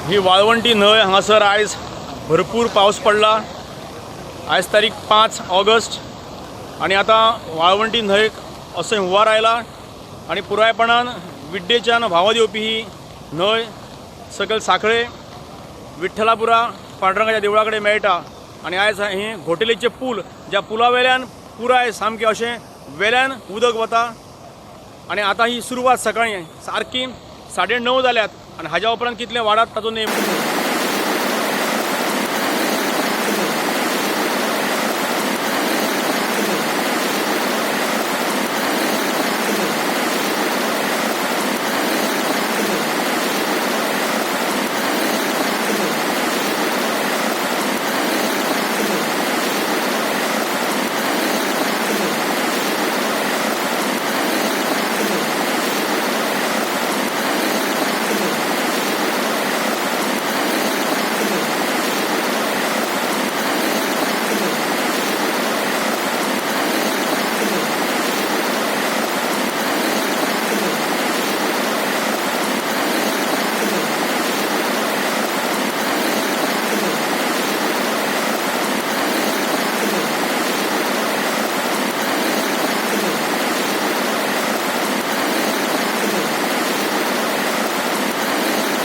ही वाळवंटी न्हंय हांगासर आयज भरपूर पावस पडला. आयज तारीख 5 ऑगस्ट आनी आतां वाळवंटी न्हंयेक असो हुंवार आयला आनी पुरायपणान विड्डेच्यान व्हांवत येवपी ही न्हंय सकयल साखळे विठ्ठलापुरा पांडुरंगाच्या देवळा कडेन मेळटा. आनी आयज हे घोटेलेचे पूल, ज्या पुला वेल्यान पुराय सामकें अशें वेल्यान उदक वता. आनी आतां ही सुरवात सकाळीं सारकी 9:30 जाल्यात आनी हाज्या उपरांत कितलें वाडत ताचो नेम.